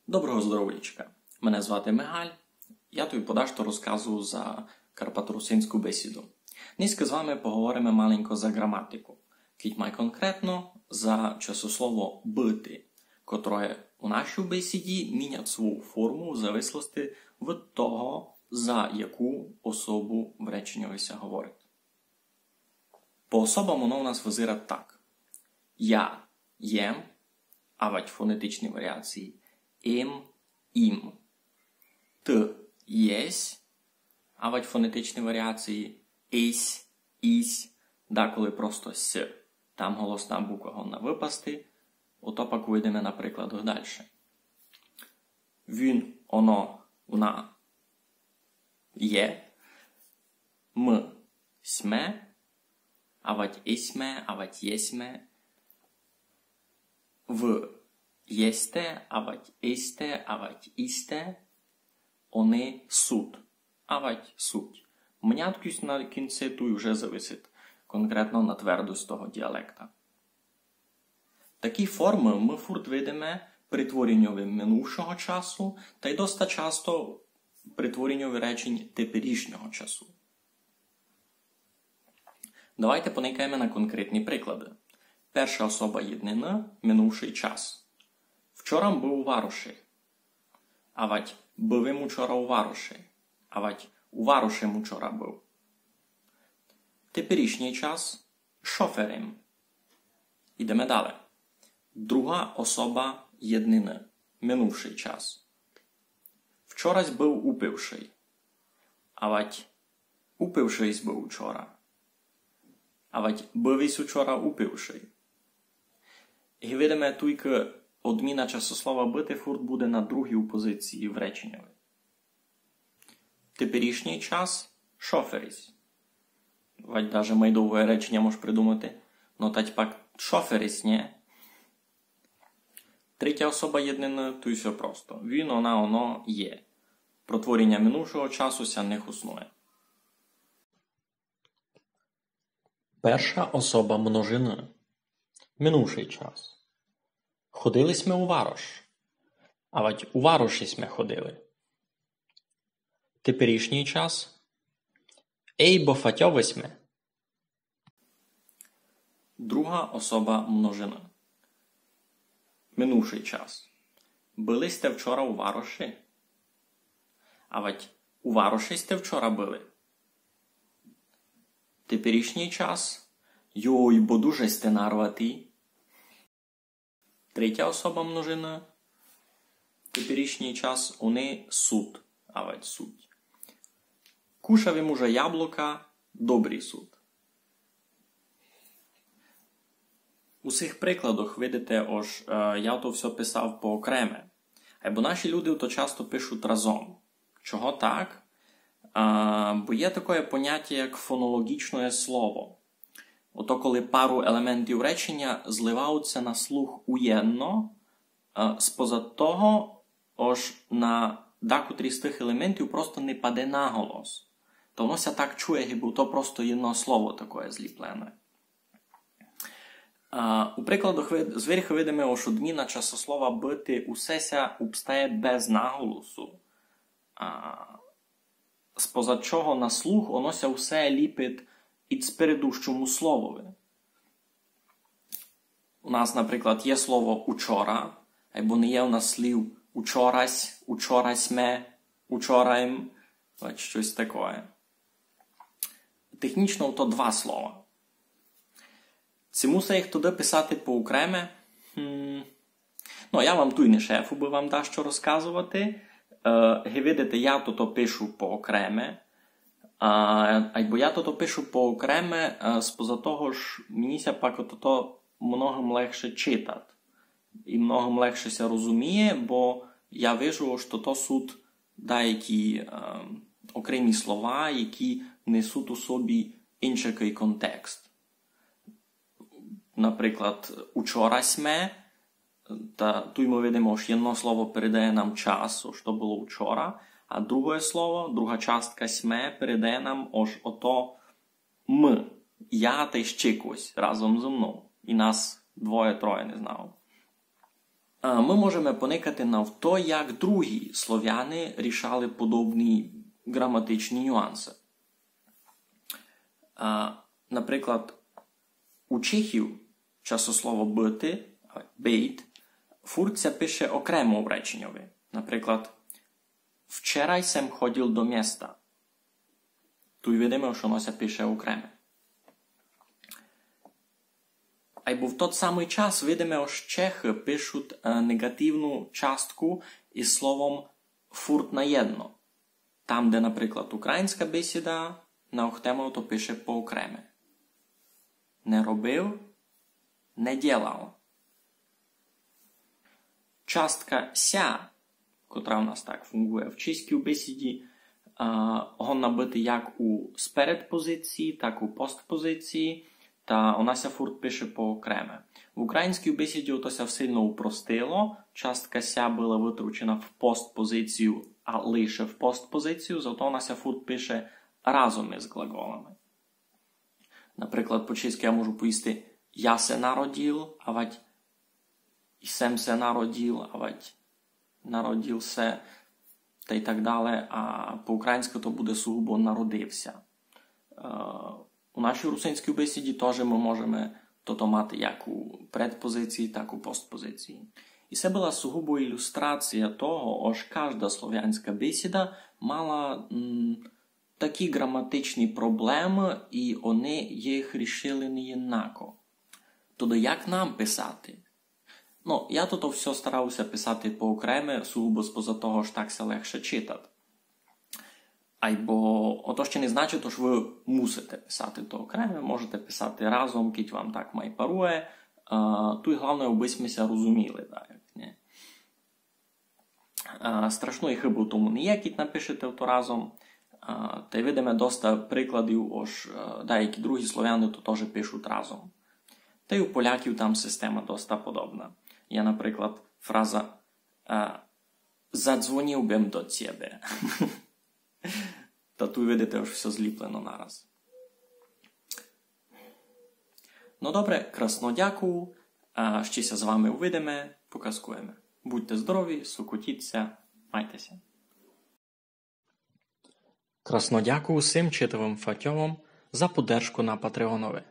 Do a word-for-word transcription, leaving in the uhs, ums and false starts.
Доброго здоровлячка. Мене звати Мигаль. Я тобі подашто розказую за карпаторусинську бесіду. Нынька з вами поговориме маленько за граматику. Кідь май конкретно за часослово быти, котроє у нашій бесіді мінять свою форму в завислости від того, за яку особу в реченьови ся говорить. По особам оно у нас визирать так. Я єм, авадь фонетичні варіації, им, им. Ты єсь, авадь фонетичні варіації, ись, ись, даколи просто с. Там голосна буква годна выпасти, ото пак увидиме на прикладах дальше. Він, оно, она є. Мы сьме, авадь исьме, авадь єсьме. Вы єсте, авадь исте, авадь исте. Они сут, авадь суть. Мняткость на кінци туй уже зависить конкретно на твердость того діалекта. Такі формы мы фурт видиме при твореньови минувшого часу тай доста часто при твореньови речень теперішнього часу. Давайте поникаєме на конкретні приклады. Перша особа єднины, минувшый час. Вчора м быв у вароші. Авадь быв им учора у вароші. Авадь у вароші м учора быв. Теперішній час. Шофер им. Ідеме дале. Друга особа єднины. Минувшый час. Вчора сь быв упившый. Авадь упившый сь быв учора. Авадь быв ись учора упившый. Ги видиме, туйкы одміна часослова быти фурт буде на другій позиції в реченьови. Теперішній час. Шофер ись. Вадь даже май довге реченя мож придумати. Но тадь пак шофер ись, нє? Третя особа єднины, туй всьо просто. Він, она, оно є. Про творіня минувшого часу ся не хуснує. Перша особа множины. Минувшый час. Ходили сьме у варош. Авадь у вароші сьме ходили. Теперішній час. Ей, бо фатьови сьме. Друга особа множины. Минувшый час. Были сьте вчора у вароші? Авадь у вароші сьте вчора были? Теперішній час. Йой, бо дуже сьте нарваті. Третя особа множины. Теперішній час. Они сут, авадь суть. Кушав им уже яблока, добрі сут. У сих прикладах видите, ож, е, я то всьо писав поокреме. Айбо наші люди то часто пишуть разом. Чого так? А, бо є такоє понятя, як фонологічне слово. Ото коли пару елементів реченя зливають ся на слух уєдно, а, споза того, ож на дакотрі з тых елементів просто не паде наголос. То воно ся так чує, гибы то просто єдно слово такоє зліплене. А, у прикладах ви-, зверьха видиме, ож одміна часослова быти усе ся обстає без наголосу. А, споза чого на слух оно ся усе ліпить ид спередущому словови. У нас, наприклад, є слово учора, айбо не є у нас слів учорась, учора сьме, учора им, от штось такоє. Технічно то два слова. Ци муса їх тогды писати поокреме? Хм. Ну, я вам туй не шеф, убы вам дашто розказовати. Е, ги видите, я тото пишу поокреме. А, айбо я тото пишу поокреме, е, споза того, ож мені ся пак тото многым легше читать. І многым легше ся розуміє, бо я вижу, ож тото суть даякі, е, окремі слова, які несуть у собі иншакый контекст. Наприклад, учора сьме, та туй мы видиме, ож єдно слово передає нам час, ож то было учора, а другоє слово, друга частка сьме передає нам, ож ото мы, я тай ще кось разом зо мнов. І нас двоє-троє, не знаю. А мы можеме поникати на то, як другі словяни рішали подобні ґраматичні нюансы. А, наприклад, у чехів часослово быти, быть, фурт ся пише окремо у реченьови. Наприклад, вчерай сем ходил до міста. Туй видиме, што оно ся пише окреме. Айбо в тот самый час видиме, ож чехы пишуть е, неґативну частку из словом фурт наєдно. Там, де, наприклад, україньска бесіда, на Охтема то пише поокреме. Не робив, не дєлав. Частка ся, котра у нас так фунґує в чеській бесіді, а, годна быти як у спередпозиції, так у постпозиції, та она ся фурт пише поокреме. В україньскій бесіді ото ся сильно упростило, частка ся была вытручена в постпозицію, а лише в постпозицію, зато она ся фурт пише разом из ґлаголами. Наприклад, по чеськы я можу повісти я се народил, авадь и сем се народил, авадь народил се, та й так дале, а по україньскы то буде сугубо народив ся. Е, у нашій русинській бесіді тоже мы можеме тото мати як у предпозиції, так у постпозиції. И се была сугубо ілюстрація того, ож кажда словянська бесіда мала м, такі ґраматичні проблемы, и они їх рішили неєднако. Тогды як нам писати? Ну, я тото всьо старав ся писати поокреме, сугубо споза того, ож так ся легше читати. Айбо ото ще не значить, ож вы мусите писати то окреме, можете писати разом, кідь вам так май парує. Е, туй главне, абы сьме ся розуміли, даяк, нї? Е, страшної хыбы в тому не є, кідь напишете то разом. Е, та й видиме доста прикладів, ож е, даякі другі словяни то тоже пишуть разом. Та й у поляків там система доста подобна. Є, наприклад, фраза е, задзвонив бым до цебе. Та туй видите, ож всьо зліплено нараз. Ну добре, красно дякую. А ще ся з вами увидиме, показкуєме. Будьте здорові, сокотіть ся, майте ся. Красно дякую всім читавым фатьовам за поддержку на Патреонови.